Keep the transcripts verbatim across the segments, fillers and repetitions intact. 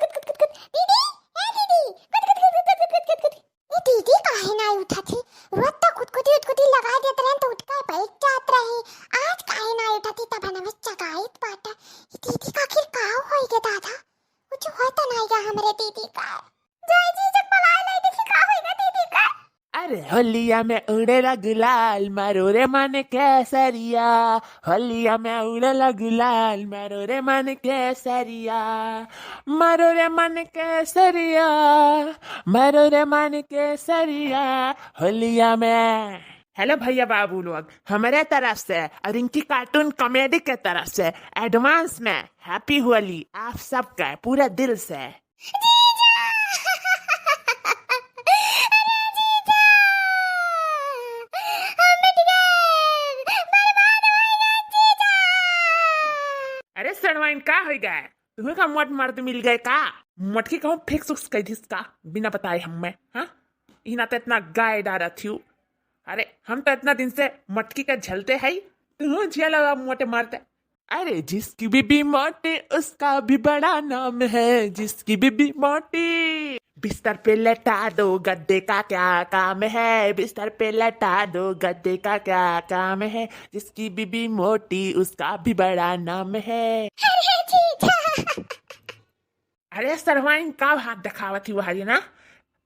कुत कुत कुत कुत कुत। दीदी, ए दीदी, कुत कुत कुत कुत कुत कुत कुत। ये दीदी काहे नाहीं उठत ही? रोज तो कुतकुती उतकुती लगाइ देत रहेन तो उठ के बैठ जात रही। आज काहे नाहीं उठत ही? तब बनवस जगाइत बाटा। ये दीदी का आखिर का होइगा दादा? कुछ होत नाहीं गा हमरे दीदी का। जय जी जग पलाए लाई देखी का होइगा दीदी का। अरे होलिया में उड़ेला गुलाल, मारो रे मन केसरिया। होलिया में उड़ेला गुलाल, मारो रे मन केसरिया। मारो रे मन केसरिया, मारो रे मन केसरिया। होलिया में। हेलो भैया बाबू लोग, हमरे तरफ से और रिंकी कार्टून कॉमेडी के तरफ से एडवांस में हैप्पी होली आप सबका पूरा दिल से। जीजा! अरे जीजा! हम मिट गए! बर्बाद हो गए जीजा! अरे सड़वाइन, का हो गए? तुम्हें का मोट मर्द मिल गए का? मोटकी कहूँ फिक्स उक्स कह दिस का बिना बताए हमें, हाँ? ई ना तो इतना गाय डारा थियू। अरे हम तो इतना दिन से मोटकी का झलते है, तू झेला मोटे मर्द। अरे जिसकी बीबी मोटी उसका भी बड़ा नाम है, जिसकी बीबी मोटी। बिस्तर पे लेटा दो गद्दे का क्या काम है, बिस्तर पे लेटा दो गद्दे का क्या काम है, जिसकी बीबी मोटी उसका भी बड़ा नाम है। अरे जीजा। अरे सरवाइन, का हाथ देखावत ही वहारी ना?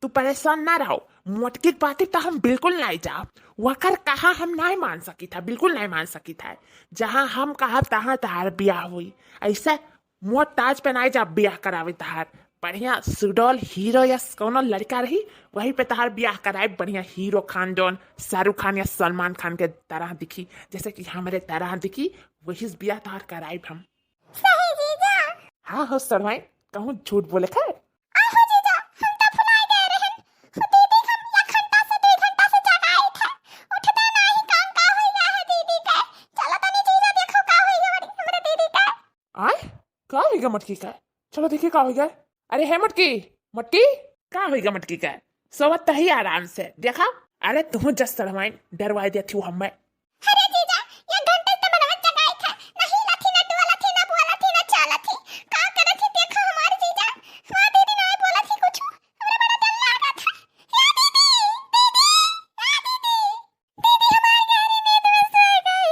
तू परेशान ना रहो, मोटकी के बाती तो हम बिल्कुल नाहीं जाब। वकर कहा हम नाहीं मान सकी था, बिल्कुल नाहीं मान सकी था। जहाँ हम कहब तहाँ तहार बियाह हुई। ऐसे मोट ताज पे नाहीं जाब बियाह करावे तहार। बढ़िया सुडौल हीरो या कौनो लड़का रही, वही पे तहार बियाह कराए। बढ़िया हीरो खान जौन शाहरुख खान या सलमान खान के तरह दिखी, जैसे कि हमरे तरह दिखी, वही से बियाह तहार कराए हम। सही जीजा। हाँ हो सरवाइन, कहूँ झूठ बोले थे? आहो जीजा, हम तो भुलाए गए रहन। दीदी हम एक घंटा से, दो घंटा से जगाए थे। उठता नाहीं, काम का होई गया है दीदी के? चलो तनी जीजा देखो का होई गया हमरे दीदी के। आय, का होई गया मटकी का? चलो देखिए का होई गया। अरे है मटकी, मटकी, का होई गया मटकी का? सोवत तही आराम से, देखा। अरे तुहूँ जस सरवाइन, डरवाए देती हूँ हमें। अरे जीजा, एक घंटे से बनवत जगाई था, नहीं लथी न डोलथी न बोलथी न चालथी। का करत ही देखो हमार जीजा, हमार दीदी नहीं बोलथी कुछ, हमरा बड़ा डर लागत है। या दीदी, दीदी, या दीदी, दीदी हमार गहरी नींद में सो गई,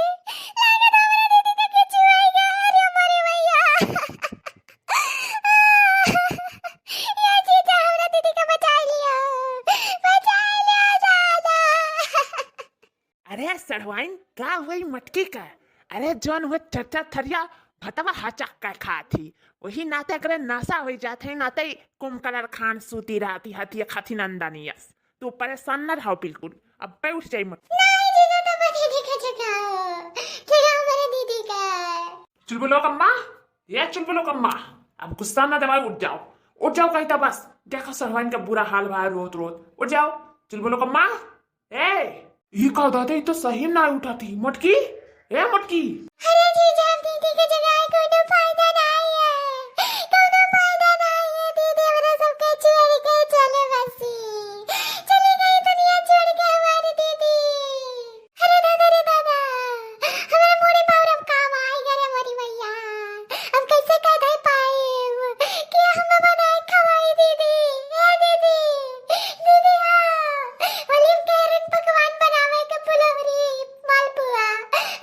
लागत हमरा दीदी का कुछ होई गया। अरे मोरे भैया। या जीजा, हमरा दीदी का बचाई लिया, बचाई लिया दादा। अरे सड़वाइन, का हुई मटकी का? अरे जौन हुए चरचा थरिया भतवा हचक का खात ही, वही नाते एकरे नशा होई जात है, नाते कुंभकर्ण खान सूती रहती हती खथी नंदनियस। तू परेशान न रहो बिल्कुल, अब्बे उठ जाई मटकी। नहीं जीजा, तो बड़ी दिखे जगह, जगह मेरे दीदी का। चुलबुलो कम्मा, ये चुलबुलो कम्मा, अब गुस्सा ना दिमाग, उठ जाओ, उठ जाओ कहीं तो बस। देखो सड़वाइन का बुरा हाल भा रोत रोत, उठ जाओ। चुलबुलो कम्मा, ए, ई का दादा, ई तो सही ना उठा थी। मटकी, ए मटकी। अरे जीजा, दीदी के जगह कोनो फायदा नहीं है, कोनो फायदा नहीं है। दीदी हमरा सबके छोड़ के चले बसी, चली गई दुनिया छोड़ के हमारी दीदी। अरे दादा रे दादा, हमारे बूढ़े बाबू अब काम आएगा रे मोरी मैया। अब कैसे कह दे पाए कि हम बनाए खवाई दीदी, ए दीदी, दीदी हाँ, होली में कैरन पकवान बनावे के फुलौरी, मालपुआ।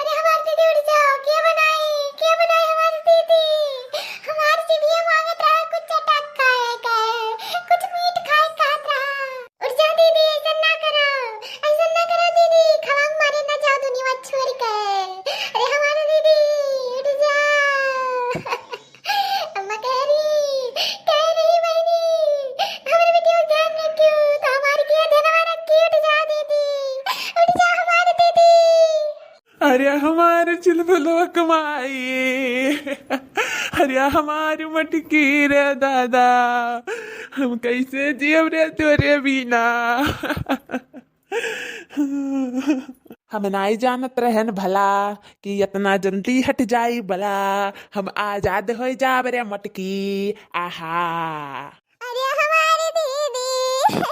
अरे हमार दीदी उठ जाओ, के बनाई, के बनाई हमार दीदी? हमार जीभिया मांगत रहा कुछ चटक खाए के, कुछ मीठ खाए कहत रहा। उठ जाओ दीदी, ऐसा ना करो, ऐसा ना करो दीदी, खवांग मारे ना जाओ दुनिया छोड़ के। अरे हमारा दीदी, उठ जाओ। अम्मा कह रही, कह रही बहनी, हमारे बेटी को ध्यान रखियो, तो हमारे किया धनवा रखियो, उठ जाओ दीदी, उठ जाओ हमारे दीदी। अरे हमारे चुलबुलो कमाई। अरे हमार मटकी रे दादा, हम कैसे जियब रे तोरे बिना। हम नाई जानत रहन भला कि इतना जल्दी हट जाई बला, हम आजाद हो जाब रे मटकी। आहा। अरे हमारी दीदी।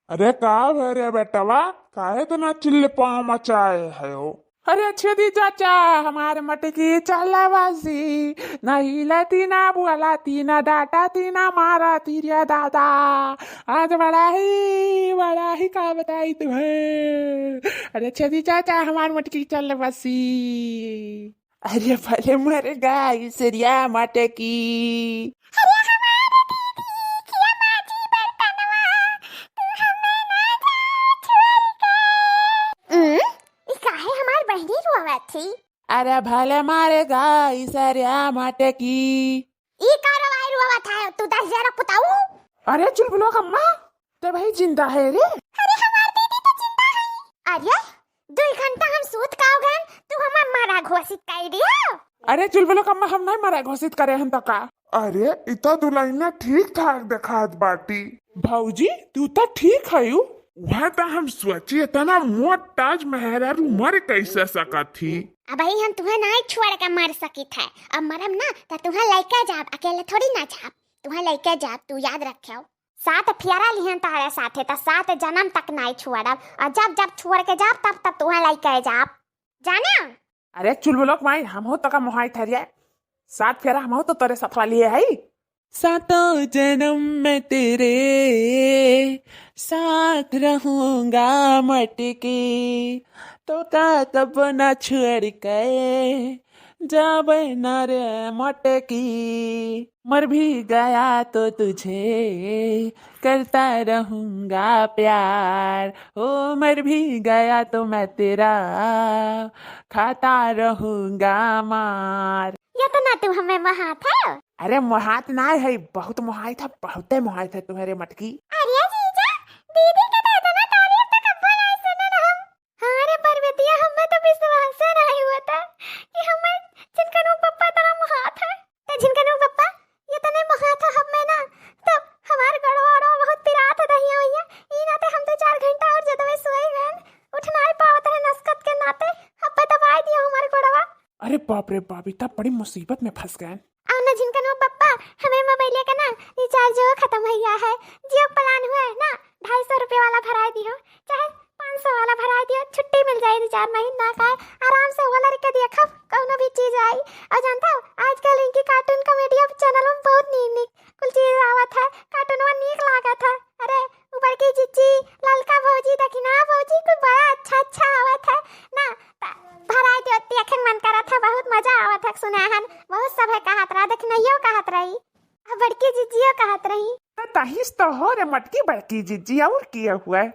अरे का भय रे बेटवा, काहे इतना चिल्लपा मचाए हो? अरे छेदी चाचा, हमार मटकी चलवासी, ना हिलाती, ना बुलाती, ना डांटाती, ना माराती रे दादा। आज बड़ा ही, बड़ा ही का बताई तुम्हें। अरे छेदी चाचा, हमार मटकी चलवासी। अरे भले मर गई सरिया मटकी। अरे हमारे दीदी, खिया माजी बर्तनवा, तू हमें ना जा छोड़ के। उम, ई काहे हमार बहिनी रोवत थी? अरे भले मर गई सरिया मटकी। ई का रवाई रोवत है? तू दस जरा पुताऊ। अरे चुलबुलो अम्मा, ते भाई जिंदा है रे। अरे हमार दीदी तो जिंदा है। अरे दुई घंटा हम सूत काव गन, तू हमें मरा घोषित कर दियो। अरे चुलबुलो अम्मा, हम नहीं मरा घोषित करे हन तो का? अरे इता दुलहिनिया ठीक ठाक देखात बाटी। भौजी तू तो ठीक हयू। वह तो हम सोची इतना मोट ताज मेहरारू मर कैसे सकत थी। अब ही हम तुम्हें नहीं छोड़ के मर सकित है, अब मरम ना तो तुम्हें लेके जाब, अकेले थोड़ी ना जाब, तुम्हें लेके जाब, तू याद रखियो। सात फेरा लिहन तहरे साथे, त सात जन्म तक नाई छोड़ब। और जब जब छोड़ के जाब, तब तब तुहें लइके जाब। जाने? अरे चुलबुलोक माई, हमहू तोका मोहाई ठहरिया। सात फेरा हमहू तो तोरे सथवा लिए हई। सातों जन्म में तेरे साथ रहूंगा मटकी, तोका कब ना छोड़ के जाबे ना रे मटकी। मर भी गया तो तुझे करता रहूंगा प्यार, ओ मर भी गया तो मैं तेरा खाता रहूंगा मार। इतना तू हमें मोहात है? अरे मोहात ना है, बहुत मोहात है, बहुते मोहात है तुम्हारे मटकी। अरे जीजा, दीदी के तो इतना तारीफ तो कब्बो नहीं सुनन हम। हाँ रे पार्वतिया, हमें तो विश्वास नहीं हुआ था कि हमें जिनकनो पप्पा इतना मोहात है। तो जिनकनो पप्पा ये तने मोहात है हमें ना, तो हमार गड़वा उड़वा बहुत पिरात है दहिया वहिया। ई नाते हम दो चार घंटा और जदवे सोए गए, उठ नहीं पावत है नसकत के नाते। अब दबाई दियो हमार गड़वा। अरे बाप रे बाप, ई तो बड़ी मुसीबत में फंस गए। और ना जिनकनो पप्पा, हमें मोबाइल का ना रिचार्ज खत्म हो गया है, जियो प्लान हुआ है ना, ढाई सौ रुपये वाला भराए दियो, चाहे पाँच सौ वाला भराए दियो, छुट्टी मिल जाए दो चार महीना का, आराम से वो लड़के देखब, कौनो भी चीज आई। और जानता हो, आजकल इनकी कार्टून कॉमेडी अब चैनल में बहुत नीक नीक कुल चीज आवत है, कार्टूनवा नीक लागत है। अरे ऊपर की जिज्जी, ललका भौजी, दखिना भौजी, कुल बड़ा अच्छा अच्छा आवत है ना, त भराए दियो, देखे मन करत है, बहुत मजा आवत है सुना हन, बहुत सभे कहत रहा, दखिनइयो कहत रही। आ बड़की जिज्जियो कहत रही। त तहिस तो हो रे मटकी बड़की जिज्जी, और किया हुआ है?